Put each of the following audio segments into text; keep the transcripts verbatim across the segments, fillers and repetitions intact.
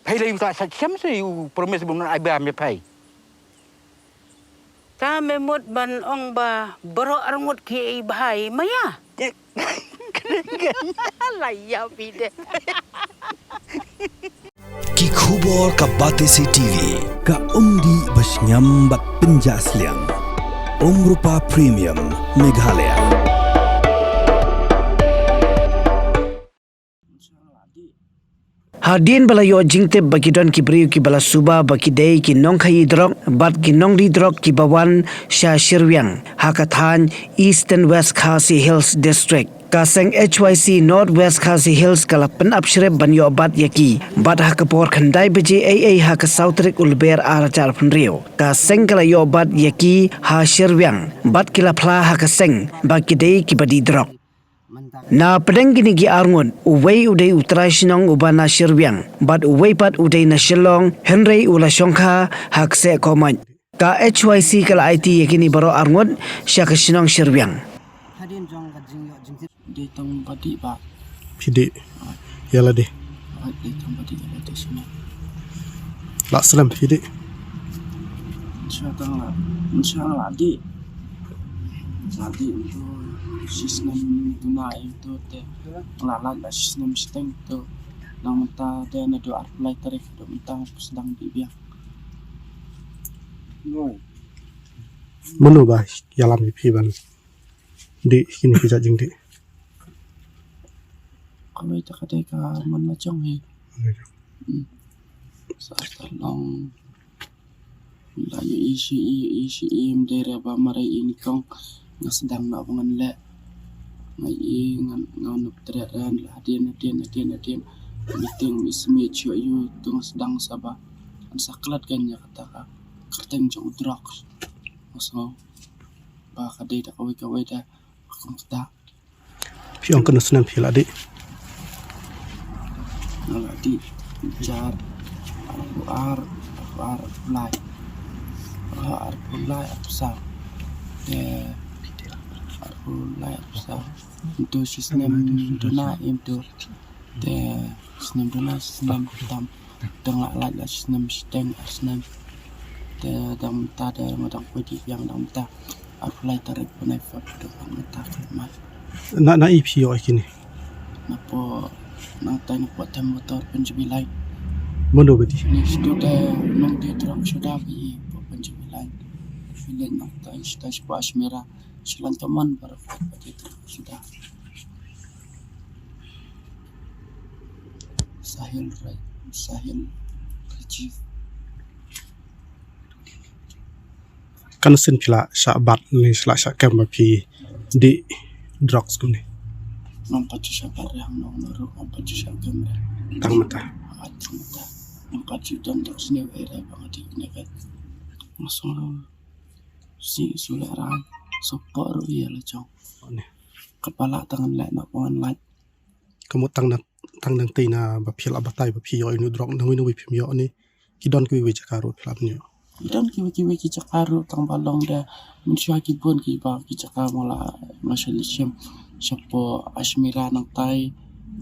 Phai lei u ta sa chem se u promise bun ai ba me phai. Ta me mut ban ong ba baroh arngut ki ei bhai maya. La ya bide. Ki khubor ka Batesi T V, ka umdih ba shngiam bad pynjah sliang. Umrupa Premium Meghalaya. Hadien ba la ïoh jingtip ba ki don ki briew kiba la suba ba ki dei ki nongkhaïi drok bad ki nongri drok kiba wan sha Shirwiang ha ka thaiñ Eastern West Khasi Hills District, ka seng H Y C North West Khasi Hills ka la pynap shrip ban ïoh bat ïa ki. Bad ha ka por khyndai baje eiei ha ka saw tarik u Lber ar hajar arphew hynriew, ka seng ka la ïoh bat ïa ki ha Shirwiang bad ki la phla ha ka seng ba ki dei kiba dih drok. Na pdeng kine ki arngut, uwei u dei u trai shnong uba na Shirwiang bad uwei pat u dei na Shillong, hynrei u la shongkha ha kseh Kohmait. Ka H Y C ka la aiti ïa kine baroh arngut sha ka shnong Shirwiang. Hadien jong ka jingïoh jingtip. Dei tang ba dih ba. Phi dih. Ïa lade. Dei tang ba dih ïa lade shnong. La slem phi dih. Sha tang la. Sha la dih. La dih tu shisnem tu na itu te. La la la shisnem shiteng tu. Nang mynta te naduh arphew lai tarik haduh mynta sdang dih biang. Mano ba ïalam ïa phi ban dih kine ki jait jingdih? Kawei ta ka dei ka man la jong hi. Hmm. Sa ta long la ïohi shi i, ïohi shi i, ym dei re ba marei i nyngkong. Nga sdang na ba ngan leh. Nga i ngan, ngan nop tret ren la hadien, hadien, hadien, hadien. Meeting mi smiej shuh ïa u tu nga sdang sa ba. Ngan sa klet kan ïa kata ka kyrteng jong u drugs. Nga sngew ba ka dei da kawei kawei da kum kata. Phi ong katno snem phi la dih? Nga la dih jar arphew ar, arphew ar, arphew lai. Ah, arphew lai, arphew saw. Te arphew lai, arphew saw. Ntu shisnem duna im tu. Te snem duna snem tam. Dang la lait la snem shiteng ar snem. Te dang mynta te nga dang poi dih biang dang mynta. Arphew lai tarik bnai Feb dang mynta khlem mat. Na, na i phi ïoh ïa kine? Napoh nangtai napoh tem motor Punjabi line. Mano ba dih? Ni sdang te nang dih drok suda ba i napoh Punjabi line. Phi leit nangtai sdang shapoh Ashmira. Sha Lantaman baroh ba dih drok suda. Sahil Rai, Sahil Rajiv. Katno sien phi la shah bat ne phi la shah kem ba phi dih drugs kumne? Ngam pat ju shah bat re, ngam pat ju shah kem re. Tang mynta. Ah, tang mynta. Ngam pat ju don drugs ne, eh, re ba nga dih ne ka. Nga sngew si su leh rai, su pok ruh ïa la jong. Katba lah tang ngan leh na ba ngan lait. Ka mut tang na, tang nangtei na ba phi la batai ba phi ïoh ïa u drok, na wei na wei phim ïoh ne ki don kiwei kiwei jaka ruh phi la ïoh? Ki don kiwei kiwei ki jaka ruh, tang ba long da mynshuwa ki bun kiba ki jaka, ma la, ma sha Lyngshim, shapoh Ashmira nangtai,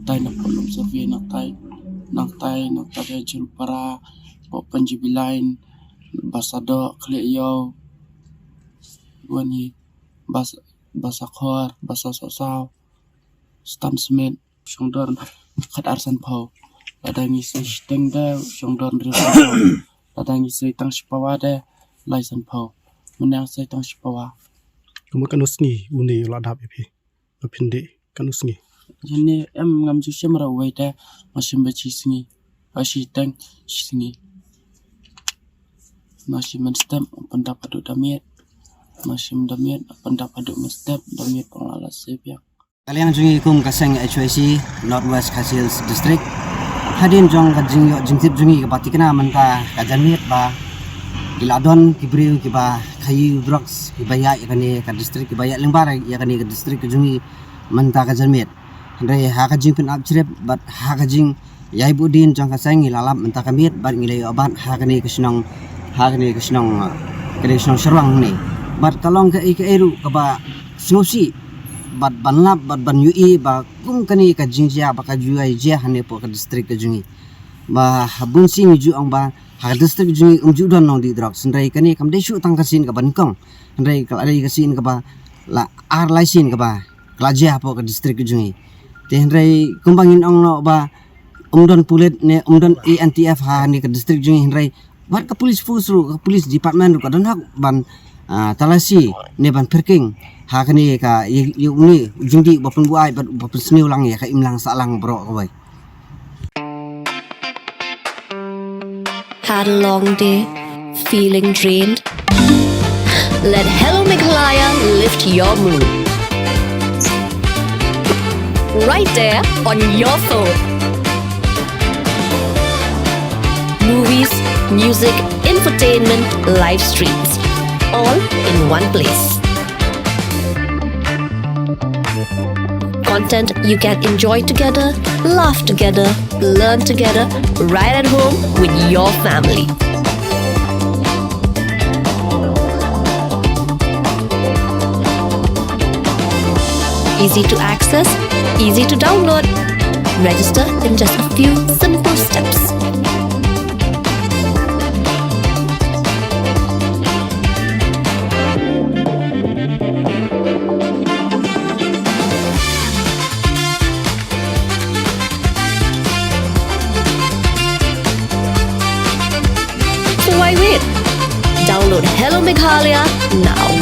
tai napoh Lum Survey nangtai, nangtai, nangtai da Jhulpara, poh Punjabi line, Basadoh, Khlieh Ïew, wan hi, Bas-, Basakhor, Basasawsaw, Stan Smith, shong don khat ar sanphew. Lada ngi sei shiteng de shong don hynriew sanphew. Lada ngi sei tang shipawa de lai sanphew. Mynne nga sei tang shipawa. Ka mut katno sngi une u la dap ïa phi ba phin dih, katno sngi? Ïa ne em ngam ju shim ra uwei de, nga shim ba shi sngi. Ba shiteng shi sngi. Nga shim mynstep pyndap haduh da miet. Nga shim da miet pyndap haduh mynstep, da miet pang la la sei biang. Ka liang jong ngi kum ka seng H Y C North West Khasi Hills District, hadien jong ka jingïoh jingtip jong ngi kaba thikna mynta ka janmiet ba ki la don ki briew kiba khaïi drugs kiba ïaid ïa kane ka district, kiba ïaid lyngba ïa kane ka district ka jong ngi mynta ka janmiet. Hynrei ha ka jingpynap shrip bad ha ka jing ïai buh dien jong ka seng ngi la lap mynta ka miet bad ngi la ïoh bat ha kane ka shnong, ha kane ka shnong, kane ka shnong Shirwiang hangne. Bad ka long kaei kaei ruh kaba sngewsih bad ban lap bad ban ïohi ba kum kane ka jingjia ba ka ju ïai jia hangne hapoh ka district ka jong ngi. Ba ha bun sien ngi ju ong ba ha ka district jong ngi um ju don nongdih drugs, hynrei kane kam dei shuh tang ka sien kaba nyngkong, hynrei ka la dei ka sien kaba la ar lai sien kaba ka la jia hapoh ka district jong ngi. Te hynrei kumba ngin ong noh ba um don pulit ne um don A N T F ha kane ka district jong ngi, hynrei wat ka police force ruh, ka police department ruh ka don hok ban, ah, talasi ne ban pyrkhing ha kane ka ïa, ïa une u jingdih ba pynbuaid bad ba pynsniew lang ïa ka imlang sahlang baroh kawei. Had a long day? Feeling drained? Let Hello Meghalaya lift your mood. Right there on your phone. Movies, music, entertainment, live streams, all in one place. Content you can enjoy together, laugh together, learn together, right at home with your family. Easy to access, easy to download. Register in just a few simple steps. So why wait? Download Hello Meghalaya now.